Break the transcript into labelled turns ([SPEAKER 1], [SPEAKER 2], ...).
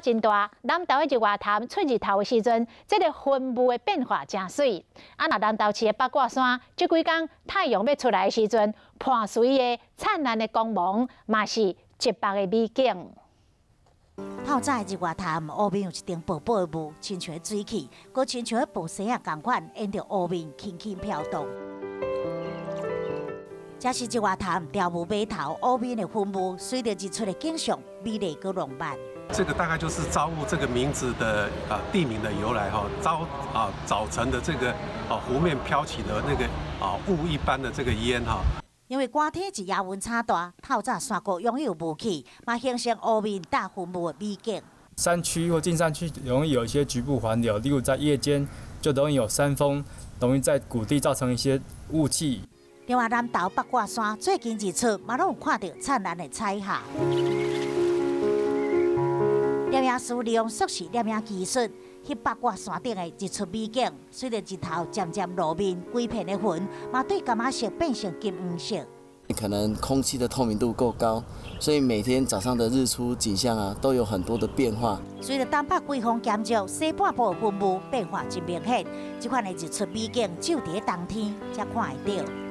[SPEAKER 1] 真大，南投的日月潭出日頭的時陣，這个雲霧的變化誠媠。啊，若南投市的八卦山，這幾工太陽欲出來的時陣，伴隨的燦爛的光芒，嘛是一別的美景。
[SPEAKER 2] 透早的日月潭湖面有一層薄薄的霧，親像水汽，閣親像薄紗仔仝款，沿著湖面輕輕飄動。這是日月潭朝霧碼頭湖面的雲霧，隨著日出的景象，美麗閣浪漫。
[SPEAKER 3] 這個大概就是朝霧這個名字的地名的由來哈，朝啊早晨的這個湖面飄起的那個霧一般的這個煙哈。
[SPEAKER 2] 因為寒天日夜溫差大，透早山谷擁有霧氣，嘛形成湖面搭雲霧的美景。
[SPEAKER 4] 山區或近山區容易有一些局部環流，例如在夜間就容易有山風，容易在谷地造成一些霧氣。
[SPEAKER 2] 另外，南投八卦山最近日出嘛，攏有看到燦爛的彩霞。攝影師利用縮時攝影技術，翕八卦山頂的日出美景。隨著日頭漸漸露面，規片的雲嘛對柑仔色變成金黃色。
[SPEAKER 5] 可能空氣的透明度夠高，所以每天早上的日出景象啊，都有很多的變化。
[SPEAKER 2] 隨著東北季風減弱，西半部的雲霧變化真明顯。這款的日出美景，只有佇冬天才看會著。